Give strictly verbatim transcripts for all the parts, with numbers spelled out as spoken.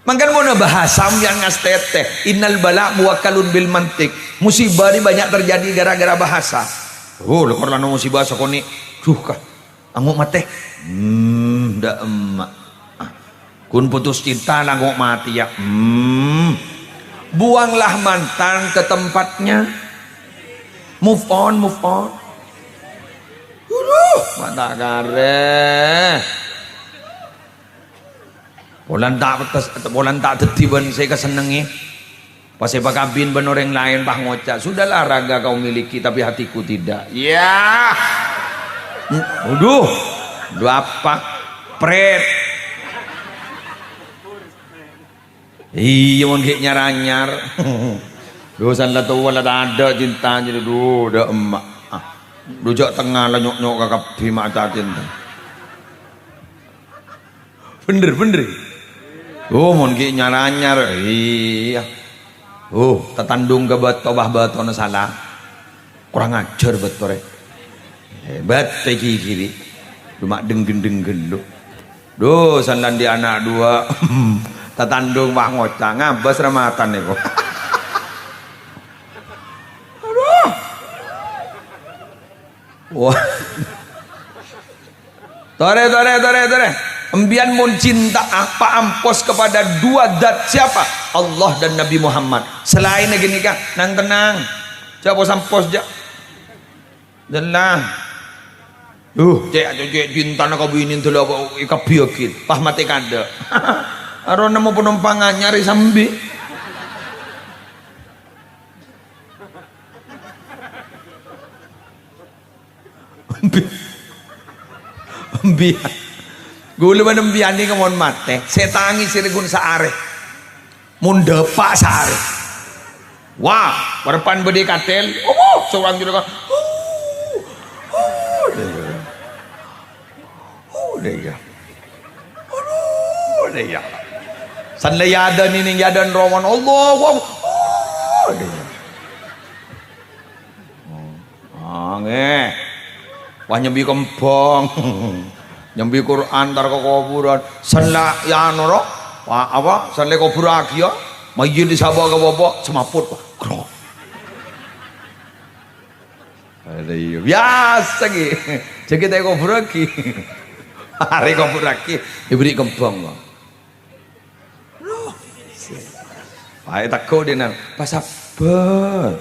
Mangkana mon bahasa sampèyan ngastètè, "Innal bala muwakkalun bil mantiq." Musibah ini banyak terjadi gara-gara bahasa. Oh, lèkor lana musibah sakonè'. Duh, ka. Angok matè. Hmm, ndak emma'. Ah. Ghun putus cinta, la angok matè, ya. Hmm. Buanglah mantan ke tempatnya. Move on, move on. Aduh, mata karè. Polana ta' pettes, polana ta' dhâddhi bân sè èkasennengngè. Pas èpakabin bân orèng laèn, pas ngoca', "Sudahlah raga kau miliki, tapi hatiku tidak." Yah. Waduh. Dua apa? Pret. Iyâ, mon ghi' nyar-anyar. Dhu, san la towa la tadâ' cinta, jadi, dhu, dâ' emma'. Ah. Dhu, jhâ' tengnga la nyok-nyok ka kabbhi ma' ta' cinta. Bhender, bhender. Oh, mon ghi' nyar-anyar, iyâ. Oh, tatandhung ka bâto, bah bâtona sala. Kurang ajar bâto rè. Hebat, tegi kiri. Cuma denggen-denggen lu. Duh, san la andi' ana' dua. Tatandhung, wah, ngoca', ngabâs ra matan nèko. Aduh. Wah. Torè, torè, torè, torè. Empiyan mon cinta apa ampos kepada dua zat siapa? Allah dan Nabi Muhammad. Selain ghânèka, nang-tennang. Jhâ' pos-ampos, jhâ'. Jelas. Duh, cè', cè', cintana ka binèna dâlâ apa èkabbhiyâghi. Pas matè kadâ'. Aro nemmo panompang anyar sambi. Embi-, embiyan. Ghulâ bân embiyan nèka mon matè, sè tangès sè ghun saarè. Mon dâpa' saarè. Wah, parebbhân bâdâ è katèl. Oh, seorang juru kan. Oh, oh, oh, iya. Aduh, iya. San la yâ adân nèng yâ adân rowan. Allahu Akbar. Oh, iya. Oh, ngghi. Wah, nyembi kembhâng. Nyembi Quran, entar ka koburan. San la yâ anu, ro? Wah, apa? San la èkoburraghi, yâ. Mayyit disabâ ka bâbâ, semaput, wah. Krok. Ada, iya. Biasa, ghi. Jâgâ ta' èkoburraghi. Arè èkoburraghi, èberri' kembhâng, wah. Loh. Paè teggu' dinna', "Pas sabbhâr."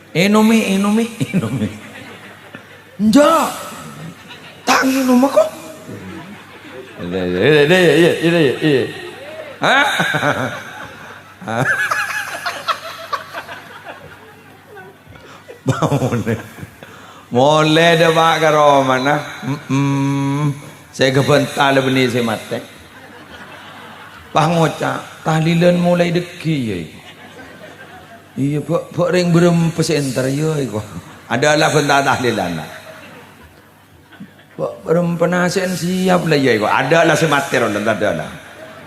"Ènomè, ènomè, ènomè." "Enjâ'. Ta' ngènoma, kok." Iya, iya, iya, iya, iya, iya. Hah? Bangun. Molè dâpa' ka romana. Mm-mm. Sè èkabânta la bânnè sè matè. Pas ngoca', "Tahlilan molaè dhâggi', yâ, iko." Iyâ, bâ', bâ' rèng bârâmpa sè entar, yâ, iko. Adâ' la bânta tahlilan, la. Bâ', bârâmpa nasè'en siap, la, yâ, iko. Adâ' la sè matè, ro, la, adâ' la.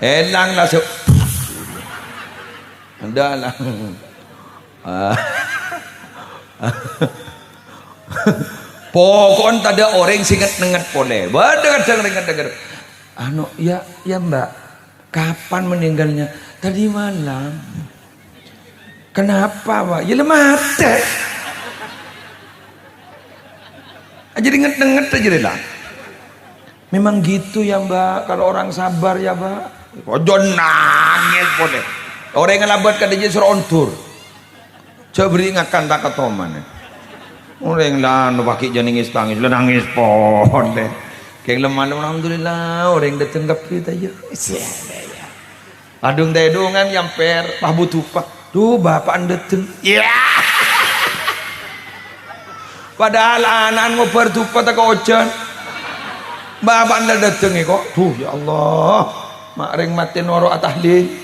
Èlang la sè-, adâ' la. Ah. Poko'en tadâ' orèng sè nget-nengnget polè. Bâdâ kadhâng orèng nget-nengnget. "Anu, ya, ya, Mbak, kapan meninggalnya?" "Tadi malam." "Kenapa, Pak?" "Ya, la matè." Ah, jadi nget-nengnget aja deh, lah. "Memang gitu ya, Mbak, kalau orang sabar ya, Mbak." Ojo nangès polè. Orèng ngalabât ka dhâjâ soro ondur. Jhâ' bâri' ngakan ta' katoman. Orèng la anu paghi' jhâ' nangès-tangès, la nangès polè. Kèng lemah, alhamdulillah, orèng dâteng kabbhi ta' iyâ. Adhung-tèdhungan nyamper, pas bu dupa. "Duh, bapa'na dâteng." Yâ. Padahal ana'na ngobâr dupa tèko ojhân. Bapa'na la dâteng, èko. Duh, ya Allah. Ma' rèng matè noro' atahlil.